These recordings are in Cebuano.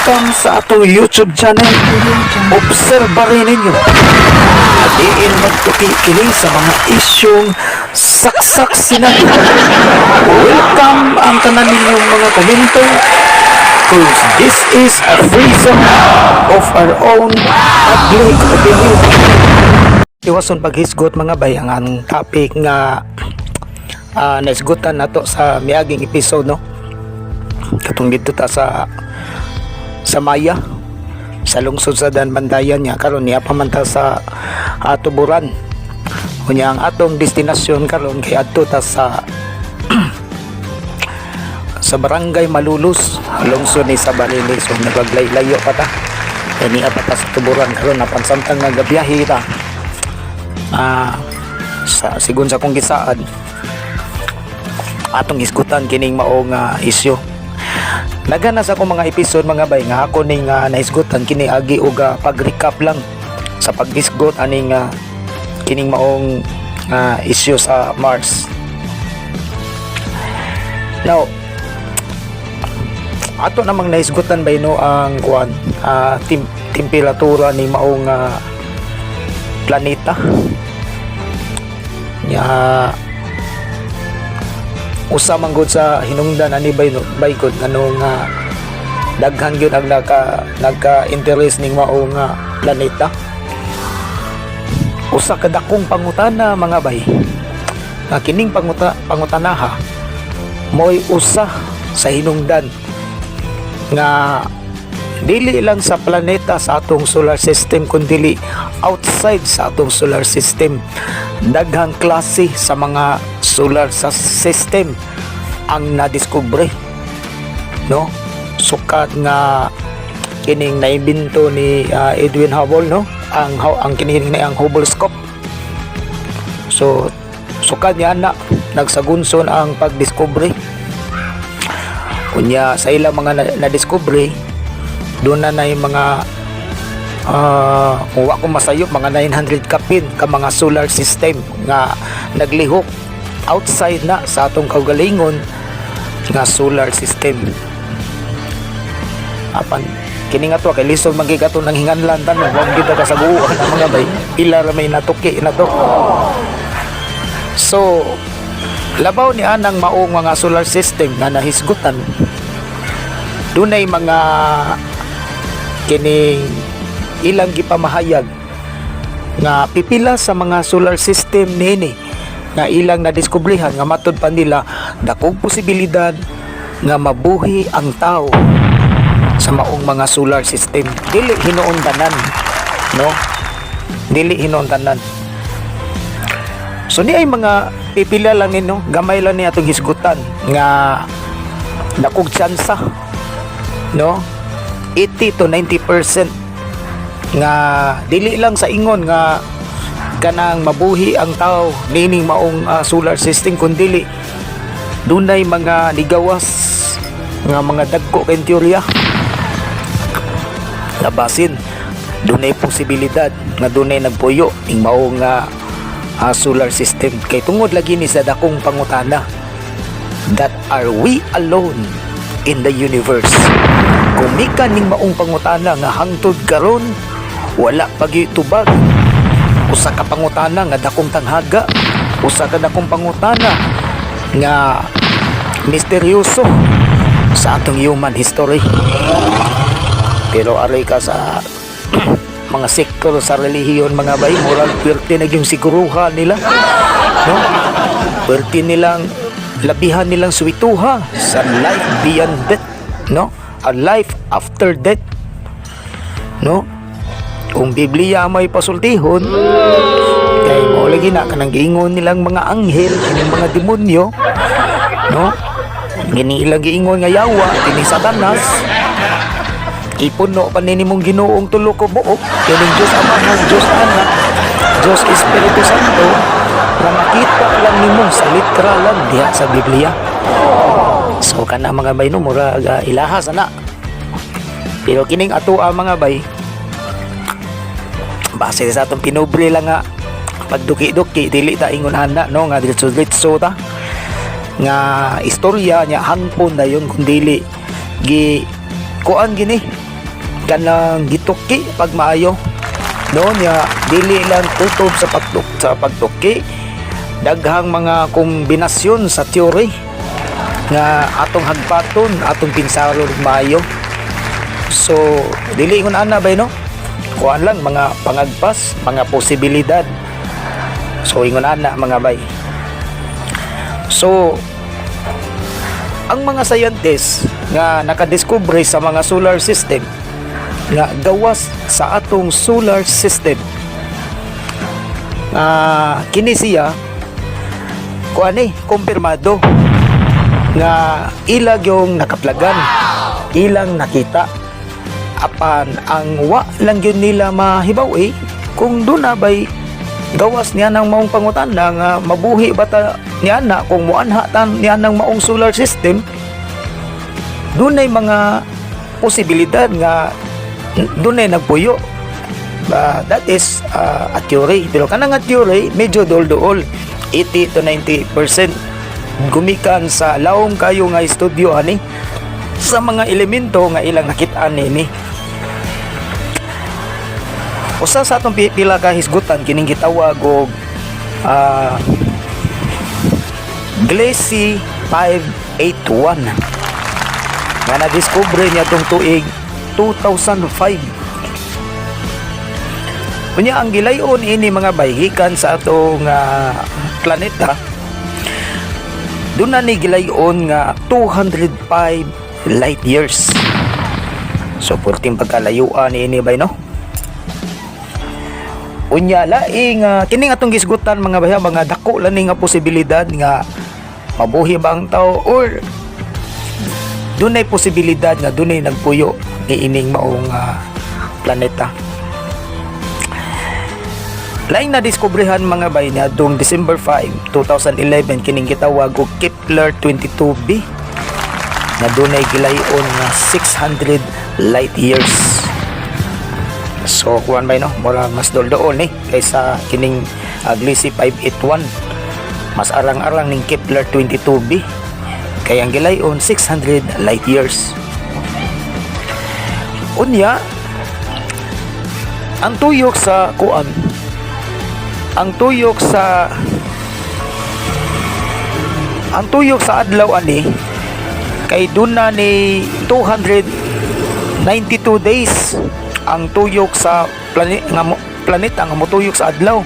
Welcome sa atong YouTube channel. Obserba rin ninyo. Diin magtuki kini sa mga isyong saksak sinabi. Welcome ang tanan ninyong mga komento, 'cause this is a free zone of our own public opinion. Iwason paghisgot, mga bay, ang topic nga naisgutan nato sa miaging episode, no, katong dito ta sa Maya, sa lungsod sa Daanbantayan niya. Karon niya pa man ta sa Tuburan. Unya ang atong destinasyon karon kay adto ta sa Barangay Malulus, lungsod ni sa Balili. So naglayo pa ta kay niya pa ta sa Tuburan karon. Apan samtang nagabiyahe ta, sa sigon sa akong gisaad, atong hisgutan kining maong isyu. Daghan na sa akong mga episode, mga bay, nga ako ning nahisgutan kini agi og pag-recap lang sa paghisgot aning kining maong isyu sa Mars. Now, ato namang nahisgutan ba, no, ang kuan, temperatura ni maong planeta nya. Usa man gud sa hinungdan ani bay, no, bay gud ano nga daghan gyud ang nagka interest ning maong planeta. Usa ka dakong pangutana, mga bay, nga kining pangutanaha mo'y usa sa hinungdan nga dili lang sa planeta sa atong solar system kundi outside sa atong solar system. Daghang klase sa mga solar sa system ang nadiskubre, no, sukat nga kining naimbento ni Edwin Hubble, no, ang kining ang Hubble scope. So sukad niya na nagsagunson ang pagdiskubre. Unya sa ilang mga nadiskubre, doon na na yung mga kung wa ko masayop, mga 900 kapin ka mga solar system nga naglihok outside na sa atong kaugalingon nga solar system. Apan kini nga to kay lisod man gyud ato nang hinganlan tanan, wa gyud ka saguan ang mga bay, pila ra may natuki na to. So labaw ni anang maong mga solar system nga nahisgutan, dunay mga kining ilang gipamahayag nga pipila sa mga solar system nini nga ilang nadiskubrehan nga matud pa nila dakong posibilidad nga mabuhi ang tao sa maong mga solar system. Dili hinuon tanan, no, dili hinuon tanan. So ni ay mga pipila lang ni, no, gamay lang ni atong hisgutan nga dakog tsansa, no, 80 to 90% nga dili lang sa ingon nga kanang mabuhi ang tao nining maong solar system, kundi dunay mga ligawas nga mga dagko kay teorya nga basin dunay posibilidad nga dunay nagpuyo ning maong solar system, kay tungod lagi ni sa dakong pangutana that are we alone in the universe? Kumikan ning maong pangutana nga hangtod karon wala pa gyud tubag. Usa ka pangutana nga dakong tanghaga, usa ka dakong pangutana nga misteryoso sa atong human history. Pero aray ka sa mga sektor sa relihiyon, mga bay, moral puwerte na yung siguruha nila, no, puwerte nilang labihan nilang suwituha sa life beyond death, no, a life after death, no. Kung Biblia may pasultihon kay mo lagi na kanang giingon nilang mga anghel, kining mga demonyo, no, gini ilang giingon nga yawa kini Satanas, ipuno pa nini mong Ginoong tulo ko buok, kining Diyos Amahan, Diyos Anak, Diyos Espiritu Santo, nga makita lang nimo sa literalan diha sa Biblia. So kana, mga bay, no, murag ilaha sana. Pero kining ato ang mga bay, base sa atong pinubre lang nga pagduki-duki, dili ta ingon ana, no, nga diretso-diretso ta nga istorya niya, hangpon na yun, kung dili gi kuan gini. Kanang gituki pag maayo, no, nya dili lang kutob sa pagtuki, daghang mga kombinasyon sa theory nga atong hagpaton, atong pinsaron maayo. So dili ingon ana bay, no, kuan lang, mga pangagpas, mga posibilidad. So ingon ana, mga bay. So ang mga scientists nga nakadiskubre sa mga solar system nga gawas sa atong solar system nga kini siya, kuan eh, kumpirmado nga ilag yung nakaplagan, ilang nakita, apan ang wa lang yun nila mahibaw eh kung duna bay gawas niya ng maong pangutana nga mabuhi ba ta niya na kung muanha ta niya ng maong solar system. Dunay mga posibilidad nga dunay nagpuyo. That is a theory, pero kanang nga theory medyo duol-duol, 80 to 90% gumikan sa lawom kayo nga estudyo ani sa mga elemento nga ilang nakitaan nini. Usa sa atong pila ka hisgutan, kining gitawag og Gliese 581 nga nadiskubre niya tong tuig 2005. Unya ang gilayon ini, mga bay, gikan sa atong planeta, duna ni gilayon nga 205 light years. So purting pagkalayuan ini bay, no? Unya laing kining atong gisgutan, mga bay, mga dako lang ni nga posibilidad nga mabuhi ba ang tao or dunay posibilidad nga dunay nagpuyo niining maong planeta. Laing nadiskubrehan, mga bay, niya dong December 5, 2011, kining gitawag og Kepler 22b na dunay gilayon nga 600 light years. So kuan bay, no, mura mas duol ni kaysa kining Gliese 581. Mas arang-arang ning Kepler 22b kay ang gilayon 600 light years. Unya ang tuyok sa kuan, ang tuyok sa adlaw ani kay duna ni 292 days ang tuyok sa planeta nga motuyok sa adlaw.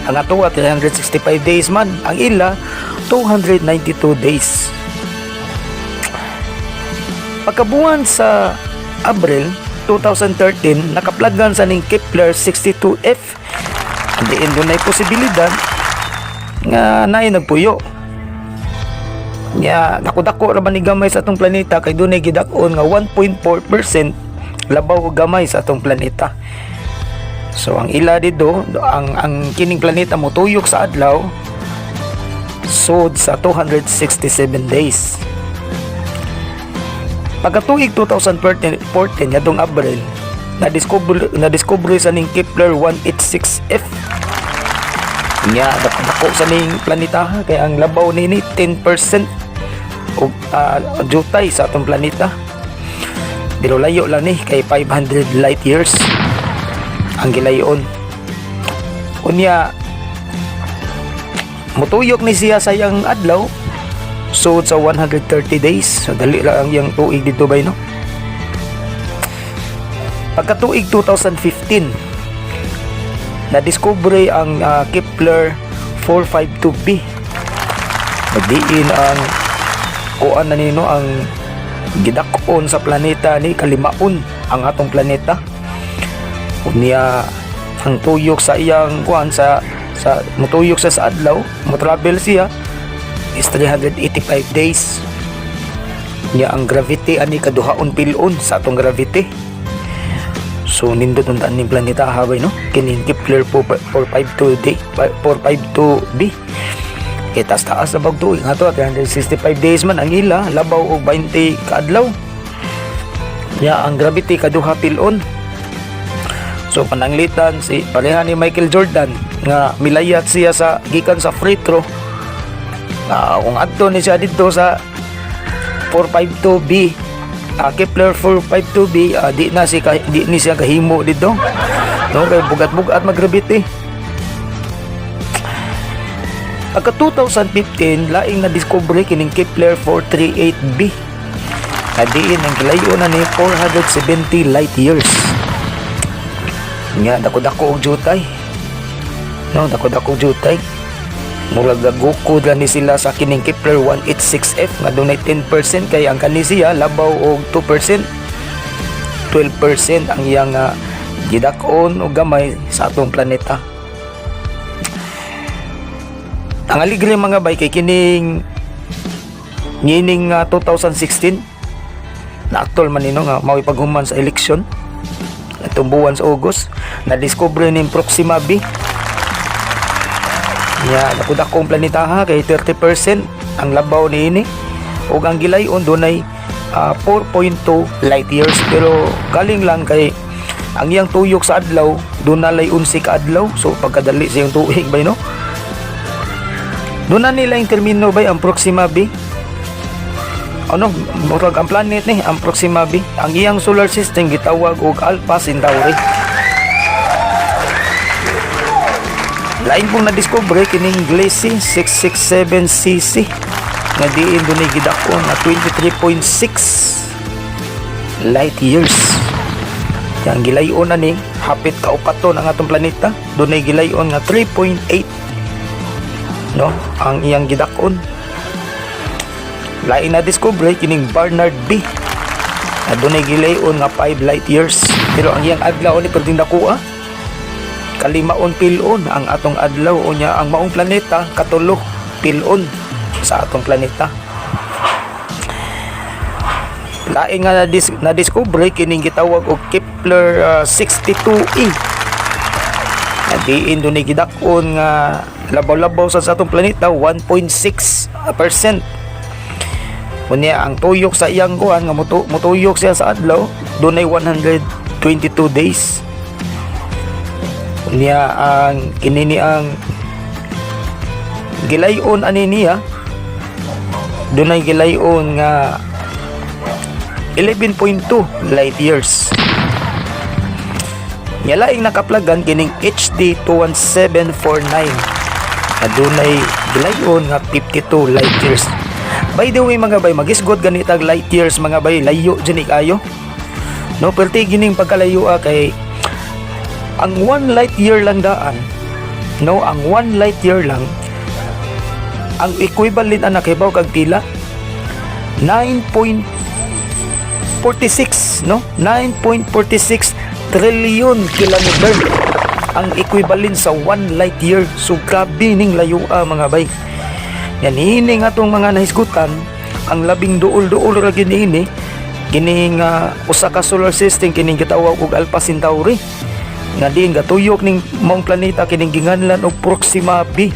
Ang atoa 365 days man, ang ila 292 days. Pagkabuwan sa Abril 2013, nakaplagan sa ning Kepler 62f. Diin dunay posibilidad nga naay nagpuyo. Nya dako-dako ra ba ni gamay sa atong planeta kay dunay gidak-on nga 1.4% labaw og gamay sa atong planeta. So ang ila dito, ang kining planeta motuyok sa adlaw sud sa 267 days. Pagkatuig 2014 14, ngadtong Abril, na-discover sa ning Kepler 186f. Nya dako sa ning planeta ha, kay ang labaw nini 10% og jutay sa atong planeta. Pero layo lang ni kay 500 light years ang gilayon. Unya mutuyok ni siya sa iyang adlaw sud sa 130 days. So dali lang ang iyang tuig dito bay, no? Pagkatuig 2015, na-discover ang Kepler 452b. Nagdiin ang kuan na nino, ang gidak-on sa planeta ni kalimaon ang atong planeta. Unya ang tuyok sa iyang kuan sa mutuyok sa adlaw, mo travel siya is 385 days. Nya ang gravity ani kaduhaon pilon sa atong gravity. So nindot unta ning planeta habay, no, kining Kepler 452d 452b kay taas taas na tuig nga to, 365 days man ang ila, labaw og 20 kaadlaw. Nya ang gravity kaduha pilon. So pananglitan si pareha ni Michael Jordan nga milayat siya sa gikan sa free throw, nga kung adto ni siya didto sa 452b. Kepler 452b, di ni siya kahimo dito, no, kay bugat-bugat mag-gravity. Pagka 2015, laing na-discover kining Kepler 438b. Na diin ang gilayo na ni 470 light years. Nga dako-dako og jutay. No, dako-dako og jutay. Murag gukod lang ni sila sa kining Kepler 186f nga dunay 10%, kay ang kani siya labaw og 2%. 12% ang iyang gidak-on og gamay sa atong planeta. Ang aligre, mga bay, kay kining ngining 2016 na actual man nino nga mao'y paghuman sa eleksyon atong buwan sa August, na discover ning Proxima b. Nya dako-dako ang planeta ha, kay 30% ang labaw niini ug ang gilayon dunay 4.2 light years, pero galing lang kay ang iyang tuyok sa adlaw dunay 11 ka adlaw, so pagkadali sa iyang tuig bay, no. Doon na nila yung termino bay, ang Proxima b. Ano, murag ang planet ni ang Proxima b. Ang iyang solar system gitawag og Alpha Centauri. Lain pong na-discover kining Gliese 667cc nga diin dunay gidako nga 23.6 light years. Yang gilayon na ni hapit kaupaton ang atong planeta, dunay gilayon nga 3.8, no, ang iyang gidakon. Lain na discover kining Barnard B na dunay gilayon nga 5 light years, pero ang iyang adlaw ni perting dako, kalimaon pilon ang atong adlaw. Unya ang maong planeta katulo pilon sa atong planeta. Lain nga na-discover kining gitawag og Kepler 62e na diin dunay gidak-on nga labaw-labaw sa atong planeta, 1.6%. Unya ang tuyok sa iyang kuan nga mutuyok siya sa adlaw, dunay 122 days. Unya ang kinini, ang gilayon ani niya, dunay gilayon nga 11.2 light years. Nya laing nakaplagan kining HD 21749 na dunay gilayon nga 52 light years. By the way, mga bay, magisgot ganitag light years, mga bay, layo jud ni kayo. No, perti gining pagkalayo, kay ang 1 light year lang daan, no, ang 1 light year lang ang equivalent ana, kay kag pila? 9.46, no, 9.46 trillion kilometer ang equivalent sa 1 light year. So grabe ning layo, mga bay. Yan ini nga atong mga nahisgutan, ang labing duol-duol ra gyud ini kining usa ka solar system, kining gitawag og Alpha Centauri nga diin gatuyok ning maong planeta, kining ginganlan og Proxima b,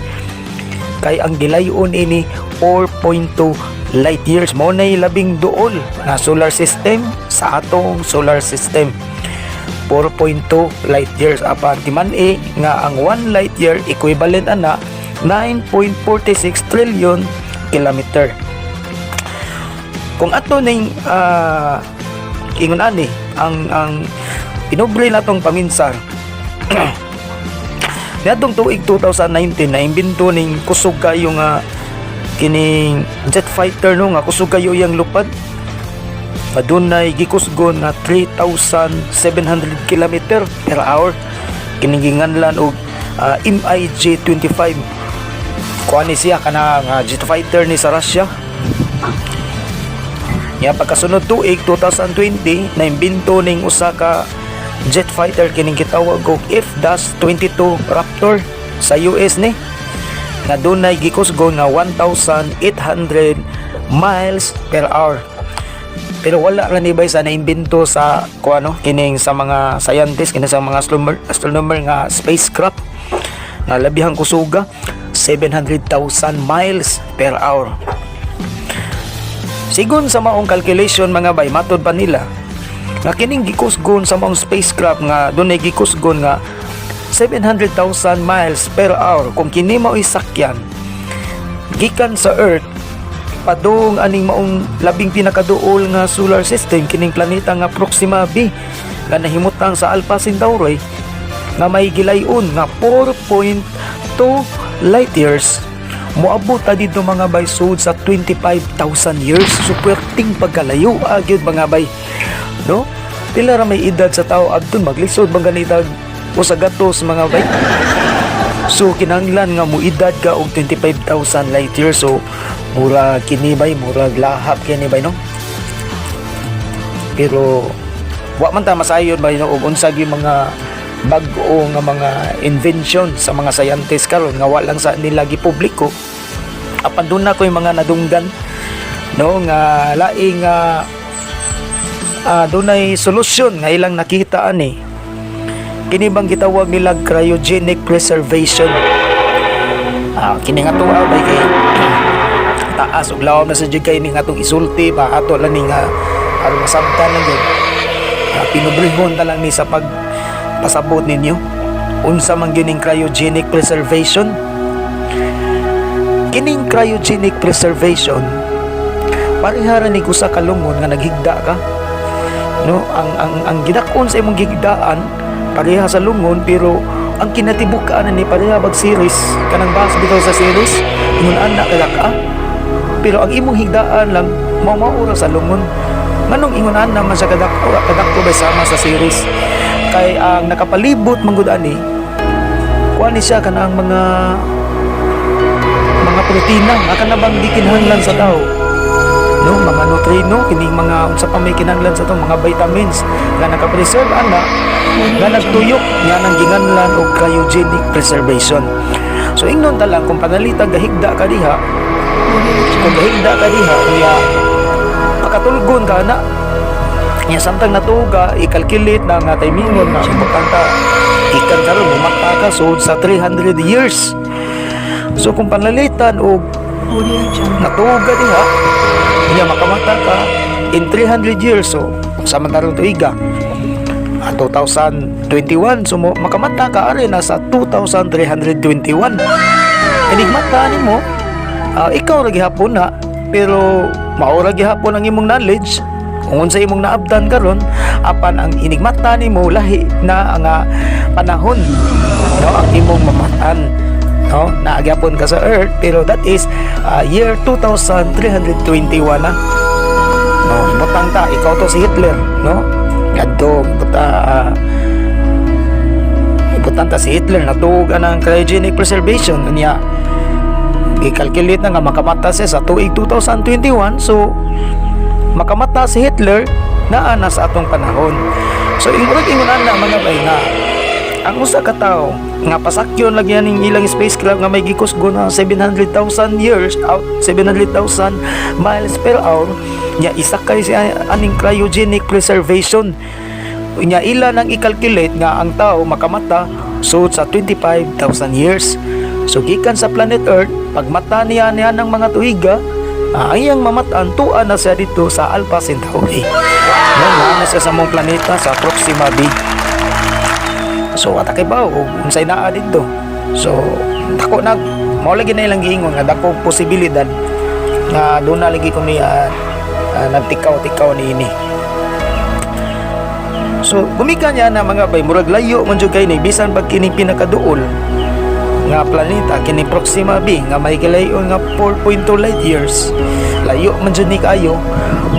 kay ang gilayon ini 4.2 light years. Mao nay labing duol nga solar system sa atong solar system, 4.2 light years. Apan timan-i nga ang 1 light year equivalent ana 9.46 trillion kilometer. Kung ato ning ingon ani ang pinobre natong paminsar niadtong tuig 2019, na imbento ning kusog kayo nga kining jet fighter, no, nga kusog kayo iyang lupad. Adunay gikusgon nga 3,700 kilometer per hour, kining ginganlan og MiG-25. Kuan ni siya kana nga jet fighter ni sa Russia. Nya pagkasunod tuig 2020, na imbento ning usa ka jet fighter, kining gitawag og F-22 Raptor sa US ni, nga dunay gikusgon nga 1,800 miles per hour. Pero wala ra ni bay sa naimbento sa kuano kining sa mga scientist, kini sa mga astronomer nga spacecraft nga labihang kusuga, 700,000 miles per hour. Sigon sa maong calculation, mga bay, matod pa nila nga kining gikusgon sa maong spacecraft nga dunay gikusgon nga 700,000 miles per hour, kung kini mao'y sakyan gikan sa Earth Padung aning maong labing pinakaduol nga solar system, kining planeta nga Proxima b nga nahimutang sa Alpha Centauri nga may gilayon nga 4.2 light years, moabot ta didto, mga bay, sud sa 25,000 years. So puwerteng pagkalayo gyud, mga bay, no? Pila ra may edad sa tao adton? Maglisod bang ganitag usa gatos, mga bay? So kinahanglan nga moedad ka og 25,000 light years. So mura kini, bay, murag lahap kini, bay, no? Pero wa man ta masayon, bay, no, og unsa gyud mga bag-o nga mga invention sa mga scientists karon nga wa lang sa nila gipubliko. Apan duna koy mga nadunggan, no, nga laing nga dunay solusyon nga ilang nakita ani. Kini bang gitawag nila cryogenic preservation. Kini nga tuwa, bay, kay taas ug lawom na sa jud kay ni nga atong isulti pa. Ato lang ni nga aron masabtan lang gyud. Pinubrihon ta lang ni sa pagpasabot ninyo unsa man gyud ning cryogenic preservation. Kining cryogenic preservation, parehara ni usa ka lungon nga naghigda ka, no? Ang gidak-on sa imong gigdaan pareha sa lungon, pero ang kinatibuk-an ni pareha bag series, kanang bas bitaw sa series, ingon ana kadak-a. Pero ang imong higdaan lang mao mao ra sa lungon. Nganong ingon ana man sa kadak-o ba sama sa series? Kay ang nakapalibot man gud ani, kuan ni siya, kanang mga protina nga kana bang gikinahanglan sa tao, no? Mga neutrino, kining mga unsa pa may kinahanglan sa tao, mga vitamins nga naka-preserve ana nga nagtuyok nga nang ginganlan og cryogenic preservation. So ingnon ta lang, kung panalitag gahigda ka diha, kung gahigda ka diha niya, pakatulgon ka na niya, samtang natuog ka, i-calculate na nga timingon nga butang ta ikan karon, mumata ka sud sa 300 years. So kung panalitan og Audio Jungle. Natuog ka diha niya, makamata ka in 300 years. So sa man tarong tuiga, 2021, so mo, makamata ka ari nasa 2321. Enigmata nimo, ikaw ra gihapon na, pero mao ra gihapon ang imong knowledge kung unsa imong naabdan karon. Apan ang inigmata nimo, lahi na ang panahon, no, ang imong mamatan, no? Naagyapon ka sa Earth, pero that is year 2321 na, no? Butang ta ikaw to si Hitler, no? Kadto buta butang ta si Hitler natuog ang cryogenic preservation niya, i-calculate na nga makamata siya sa tuig 2021. So makamata si Hitler naa na sa atong panahon. So ingon ingon na, mga bay, nga ang usa ka tawo nga pasakyon lagi ning ilang spacecraft nga may gikusgo na 700,000 years out, 700,000 miles per hour nya, isakay siya aning cryogenic preservation nya, ila nang i-calculate nga ang tao makamata sud sa 25,000 years. So gikan sa planet Earth, pagmata niya niya ng mga tuiga, ang iyang mamatan, tuwa na siya dito sa Alpha Centauri, no? Naa na siya sa mong planeta sa Proxima b. So atake ba o unsay naa didto? So dako na mao lagi na ilang giingon nga dako posibilidad nga doon na lagi ko niya nagtikaw-tikaw niini. So gumikan niya na, mga bay, murag layo man jud kay ni bisan pag kining pinakaduol nga planeta, kining Proxima b nga may gilayon nga 4.2 light years, layo man jud ni kaayo.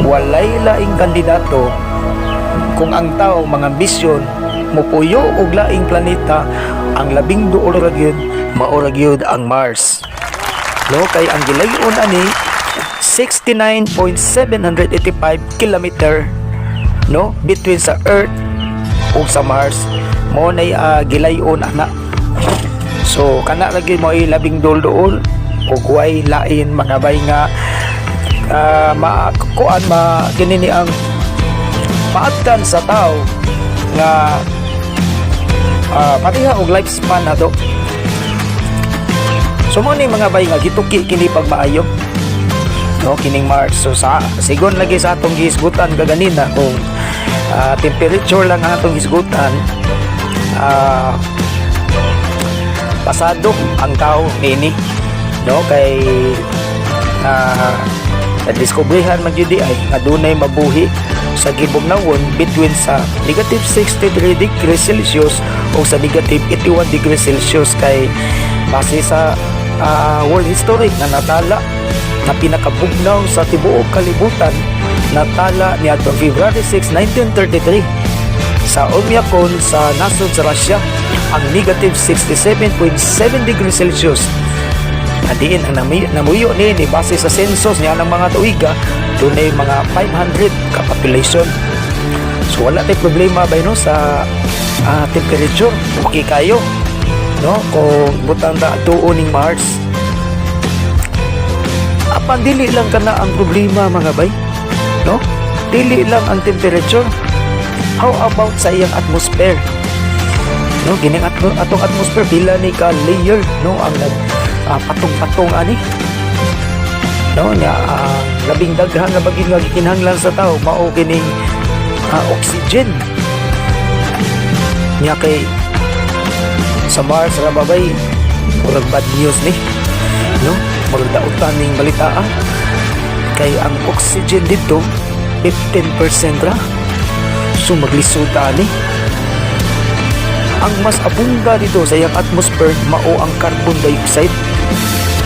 Walay laing kandidato kung ang tao mga ambisyon mupuyo og laing planeta, ang labing duol ra gyud mao ra gyud ang Mars, no? Kay ang gilayon ani 69.785 kilometer, no, between sa Earth ug sa Mars mo nay gilayon ana. So kana ra gyud mo'y labing duol-duol ug way lain, mga bay, nga ma kuan ma kini ni ang maabtan sa tao nga pareha og lifespan nato. So mo ni, mga bay, nga gituki kini pagmaayo, no, kining Mars. So sa sigon lagi sa atong gihisgutan kaganina, kung temperature lang ang atong hisgutan, pasado ang tao niini, no? Kay Na nadiskobrehan man gyud ay nga dunay mabuhi sa gibugnawon between sa negative 63 degrees Celsius o sa negative 81 degrees Celsius, kay base sa world history nga natala na pinakabugnaw sa tibuok kalibutan, natala niadtong February 6, 1933 sa Oymyakon sa nasod sa Russia ang negative 67.7 degrees Celsius, na diin ang namuyo ni base sa census niya ng mga tuiga, dunay mga 500 ka population. So wala tay problema ba, no, sa temperature. Okay kayo, no, kung butang ta tuon ning Mars. Apan dili lang kana ang problema, mga bay, no? Dili lang ang temperature. How about sa iyang atmosphere, no? Kining atong atmosphere, pila ni ka layer, no, ang nag patong-patong ani, no? Nya ang labing daghan nga bagay nga gikinahanglan sa tao mao kining oxygen. Nya kay sa Mars ra ba, bay, murag bad news ni, no? Murag dautan ning balitaa kay ang oxygen dito 15% ra. So maglisod ani. Ang mas abunda dito sa iyang atmosphere mao ang carbon dioxide,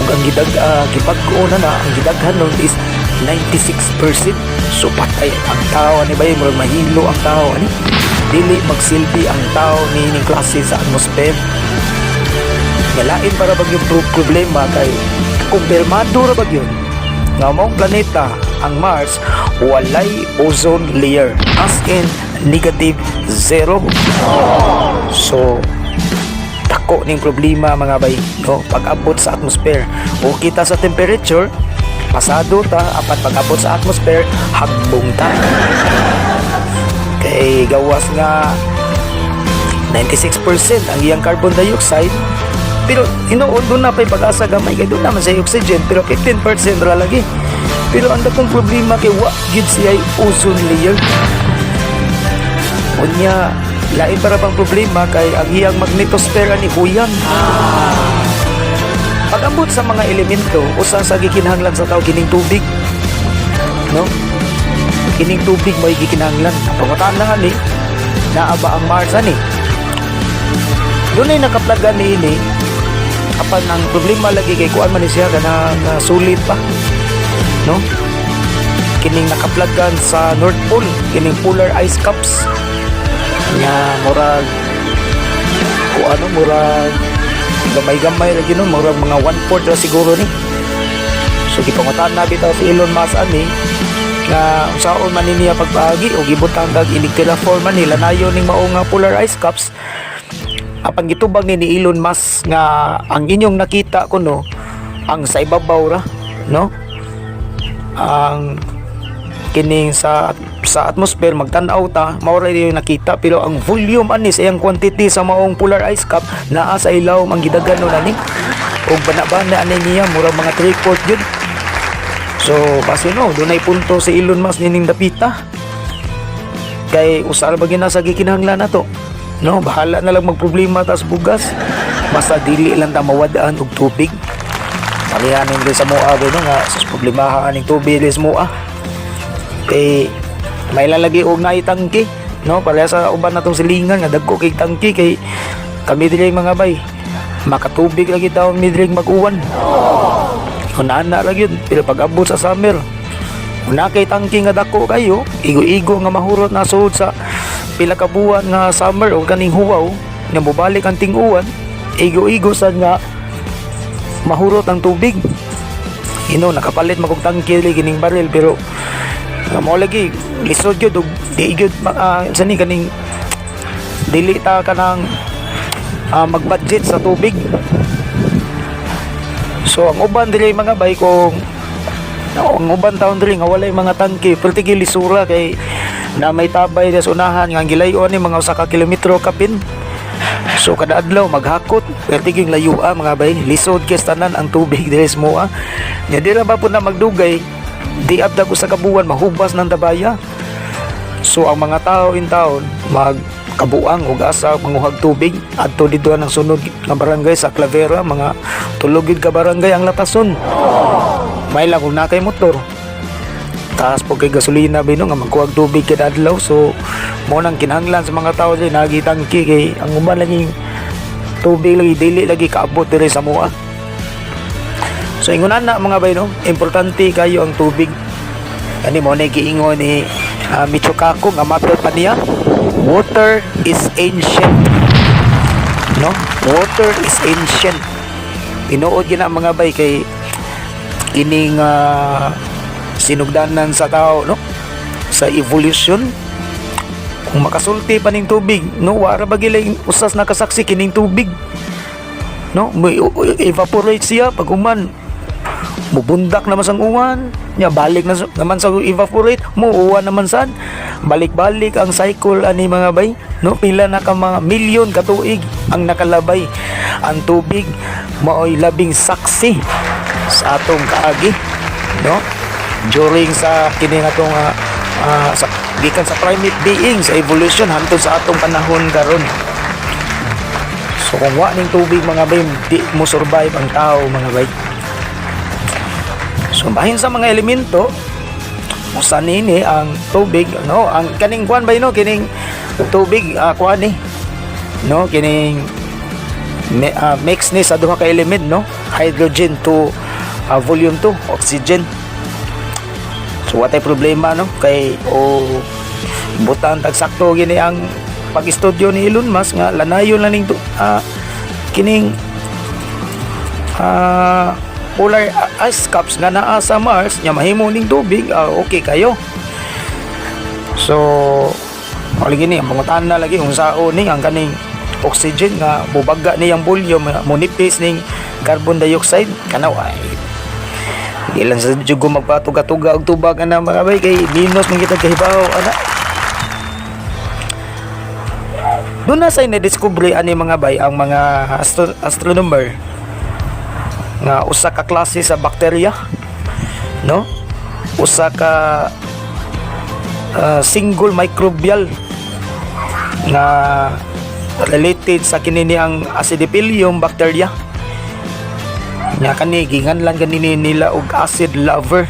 ug ang gibag-o na na ang gidaghan nun is 96%. So patay ang tao ani, bay. Murag mahilo ang tao ani. Dili magsilbi ang tao ni ning klase sa atmosphere. Ngalain para bag yung problema kay kumpirmado ra bag yun nga maong planeta, ang Mars, walay ozone layer, as in negative zero. So dako ning problema, mga bay, no? Pag-abot sa atmosphere, okay ta sa temperature, pasado ta. Apan pag-abot sa atmosphere, hagbong ta kay gawas nga 96% ang iyang carbon dioxide. Pero hinuon doon na pa'y pag-asa gamay kay doon naman sa oxygen, pero 15% ra lagi. Pero ang dakong problema kay wa gyud siya ozone layer. Unya, lain para bang problema kay ang iyang magnetosphere ni huyang. Pag-abot sa mga elemento, usa sa gikinahanglan sa tao kining tubig, no? Kining tubig may gikinahanglan. Pangutan na ani, naa ba ang Mars ani? Dunay nakaplagan ni ini. Apan ang problema lagi kay kuan man ni siya, kanang sulit pa, no? Kining nakaplagan sa North Pole, kining polar ice caps nga murag kung ano, murag gamay-gamay lagi, no? Murag mga 1/4 ra siguro ni. So gipangutan na bitaw si Elon Musk ani nga unsaon man ni niya pagpaagi o gibutang kag inig terraform man nila nayon ning mao nga polar ice caps. Apan gitubag ni Elon Musk nga ang inyong nakita kuno ang sa ibabaw ra, no? Ang kining sa atmosphere, magtan-aw ta, mao ra yung nakita, pero ang volume ani sa iyang quantity sa maong polar ice cap naa sa ilawom ang gidagan nun ani, ug bana-bana ani niya murag mga 3/4 yun. So base, no, dunay punto si Elon Musk nining dapita kay usa ra ba gyud na sa gikinahanglan nato, no? Bahala na lang magproblema tas bugas, basta dili lang ta mawad-an og tubig. Palihanin din sa mua no, nga sa problemahan aning tubig sa mua kay may lalagi og naay tangki, no? Pareha sa uban natong silingan nga dagko kay tangki, kay kami diri, mga bay, makatubig lagi taon mi diri mag-uwan. Unana ra gyud. Pero pag abot sa summer, una kay tangki nga dako kayo, igo-igo nga mahurot na sud sa pila ka buwan nga summer o kaning huwaw nga mobalik ang ting-uwan, igo-igo sad nga mahurot ang tubig. Ino nakapalit magog tangki dili kining baril, pero mao lagi lisod gyud ug di gyud sa ni kaning dili ta kanang mag-budget sa tubig. So ang uban dili, mga bay, kung ang uban taon dili nga walay mga tangke, pero tigil lisura kay na may tabay sa unahan nga ang gilayon ni mga 1 ka kilometro kapin. So kada adlaw maghakot, pero tiging layua, mga bay. Lisod kay tanan ang tubig diri sa mua. Nya di ra ba po na magdugay, di abdag 1 ka buwan, mahubas ng tabaya. So ang mga tao in town magkabuang og asa manguhag tubig adto dito ang sunod nga barangay sa Clavera, mga 3 gid ka barangay ang latason. May lang kung naa kay motor, taas po kay gasolina ba, no, nga magkuhag tubig kada adlaw. So mao nang kinahanglan sa mga tao diri nagi tangki kay ang uban lagi tubig lagi dili lagi kaabot diri sa mua. So ingon ana, mga bay, no, importante kayo ang tubig. Kani mo na giingon ni Michio Kaku nga matod pa niya, "Water is ancient," no? Water is ancient. Tinuod gyud na, mga bay, kay kining sinugdanan sa tao, no, sa evolution. Kung makasulti pa ning tubig, no, wara ba gilay usas nakasaksi kining tubig, no? Mo evaporate siya, pag human mubundak naman sang uwan nya, balik na naman sa evaporate, mo uwan naman sad, balik-balik ang cycle ani, mga bay, no? Pila na ka mga milyon ka tuig ang nakalabay. Ang tubig maoy labing saksi sa atong kaagi, no, during sa kini nga atong sa gikan sa primate being, sa evolution hangtod sa atong panahon karon. So kung wa ning tubig, mga bay, di mo survive ang tao, mga bay. So bahin sa mga elemento, usa nini ang tubig, no? Ang kaning kuan bay, no, kining tubig, kuan ni, no, kining mix ni sa duha ka element, no, hydrogen to volume 2 oxygen. So watay problema, no, kay o butan tag sakto gini ang pag-istudyo ni Elon Musk nga lanayon lang ning kining polar ice caps nga naa sa Mars nya mahimo ning tubig, okay kayo. So lagi ni ang pangutana lagi unsaon ning ang kaning oxygen nga bubaga niyang volume, munipis ning carbon dioxide kanaw ay di lang sa jugo magpatuga-tuga og tubag ana, mga bay, kay minus man kita kahibaw ana. Doon na say na-discover ani, mga bay, ang mga astronomer nga usa ka klase sa bakterya, no, usa ka single microbial nga related sa kini ang Acidiphilium bacteria nya. Kani ginganlan kani nila og acid lover.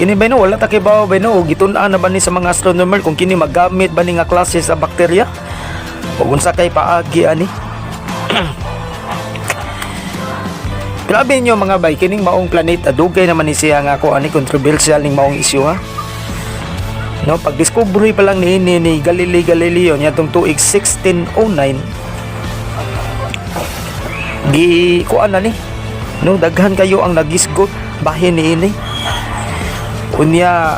Kini ba, no, wala ta kibaw ba, no, gitun-an na ba ni sa mga astronomer kung kini magamit ba ni nga klase sa bakterya o unsa kay paagi ani. Grabe niyo, mga bay, kining maong planeta dugay naman ni siya nga ako ani controversial ning maong issue ha. No, pag discovery pa lang ni Galilei Galileo niya tong tuig 1609, gi kuan na ni, no, daghan kayo ang nagisgot bahin niini. Unya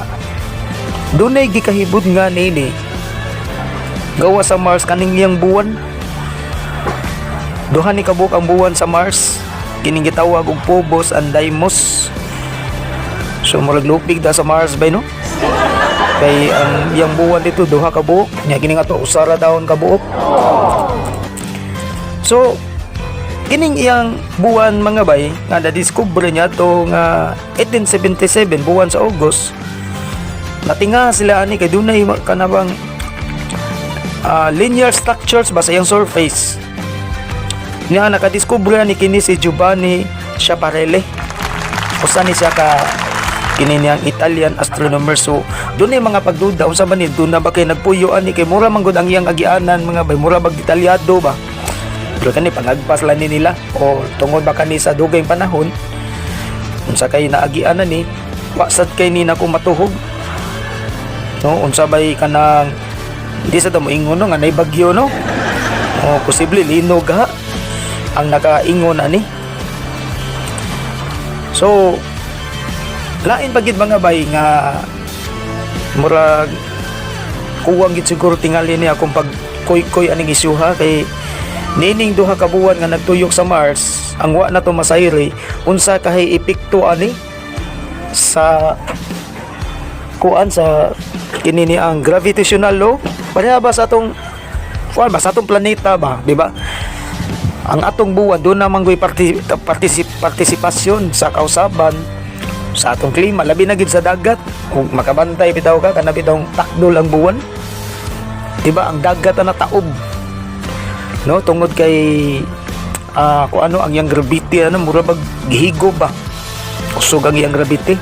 dunay gikahibot nga niini gawa sa Mars kaning iyang buwan. Duha ni kabuok ang buwan sa Mars, kining gitawag og Phobos and Deimos. So murag lupig da sa Mars bay, no, kay ang iyang buwan dito duha ka buok nya, kini nga to usa ra taon ka buok. So kining iyang buwan, mga bay, nga na-discover niya to nga 1877, buwan sa August, natinga sila ani kay dunay kanabang linear structures ba sa iyang surface niya. Nakadiscover ni kini si Giovanni Schiaparelli, usa ni siya ka kini niyang Italian astronomer. So dunay mga pagduda unsa ba ni, doon na ba kay nagpuyo ani, kay mura man gud ang iyang agianan, mga bay, mura bag detalyado ba. Pero kani pangagpas lang ni nila o tungod ba kani sa dugay panahon unsa kay naagianan ni, wa sad kay ni nako matuhog, no, unsa bay kanang di sa mo ingon, no, nga nay bagyo, no, o posible linog ha ang nakaingon ani. So lain pa gid, mga bay, nga murag kuwang gid siguro tingali ni akong pag kuy-kuy aning isyuha kay nining duha ka buwan nga nagtuyok sa Mars ang wa na to masayri unsa kahay epekto ani sa kuan, sa kini ni ang gravitational law. Pareha ba sa atong kuan ba, sa atong planeta ba, di ba? Ang atong buwan doon naman goy partisipasyon sa kausaban sa atong klima, labi na gid sa dagat. Kung makabantay bitaw ka kana bitawng takdol ang buwan, di ba, ang dagat na taob, no, tungod kay Kung ano ang iyang gravity, ano, mura bag gihigo ba, kusog ang iyang gravity.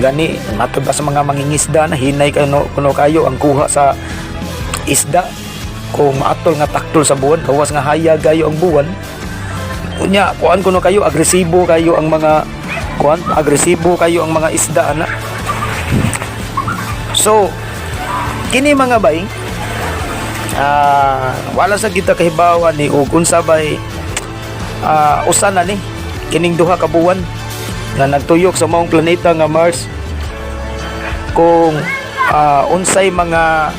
Gani matod ba sa mga mangingisda na hinay kano kuno kayo ang kuha sa isda kung maatol nga taktol sa buwan, gawas nga hayag kayo ang buwan. Unya kuan kuno kayo, agresibo kayo ang mga kuan, agresibo kayo ang mga isda ana. So kini, mga bay, wala sa kita kahibawan ni og unsa bay usa na ni kining duha ka buwan nga nagtuyok sa maong planeta nga Mars, kung unsay mga,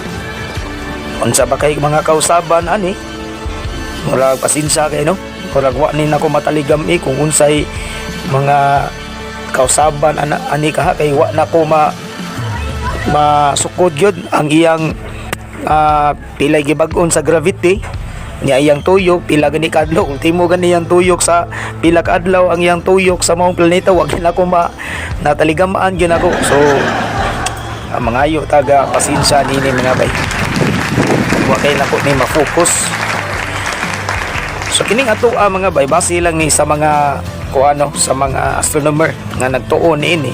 unsa ba kay mga kausaban ani. Murag pasensya kay, no, murag wa ni nako mataligam eh kung unsay mga kausaban ana ani kaha, kay wa nako masukod gyud ang iyang pilay gibag-on sa gravity niya, iyang tuyok pila gani kadlaw, ultimo gani iyang tuyok sa pila ka adlaw ang iyang tuyok sa maong planeta. Wa gyud ako ma nataligamaan gyud ako. So mangayo taga pasensya nini, mga bay, wa kay nako ni ma-focus. So kining ato, mga bay, base lang ni sa mga kuano, sa mga astronomer nga nagtuon niini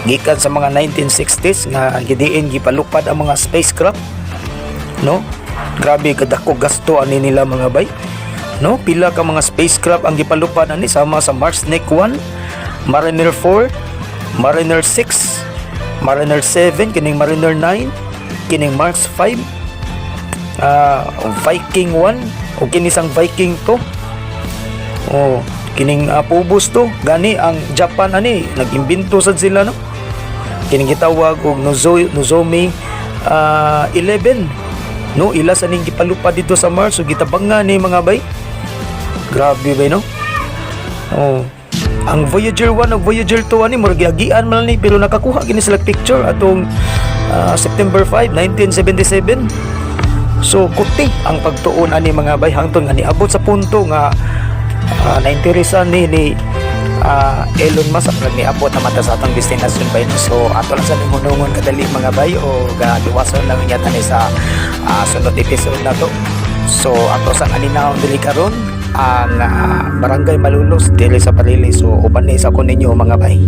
gikan sa mga 1960s nga gidiin gipalupad ang mga spacecraft, no? Grabe kadako gasto ani nila, mga bay, no? Pila ka mga spacecraft ang gipalupad ani, sama sa Marsnik 1, Mariner 4, Mariner 6, Mariner 7, kining Mariner 9, kining Mars 5, Viking 1 o kini sang Viking 2, oh, kining Phobos 2. Gani ang Japan ani nag-imbento sad sila, no, kining gitawag og Nozomi 11, no? Ila sa ning gipalupad dito sa Mars ug gitabangan ni, mga bay. Grabe bay, no? Oh, ang Voyager 1 ug Voyager 2 ani murag giagian man ni, pero nakakuha gini sila picture atong September 5, 1977. So kuti ang pagtuon ani, mga bay, hangtod nga niabot sa punto nga nainteresan ni Elon Musk ang niabot na mata sa atong destinasyon bay, no? So ato lang sa hunungon kadali, mga bay, o galuwason lang niya tani sa sunod episode na to. So ato sang aninawon diri karon ang Barangay Malulos diri sa Barili. So uban ni sa ko ninyo, mga bay.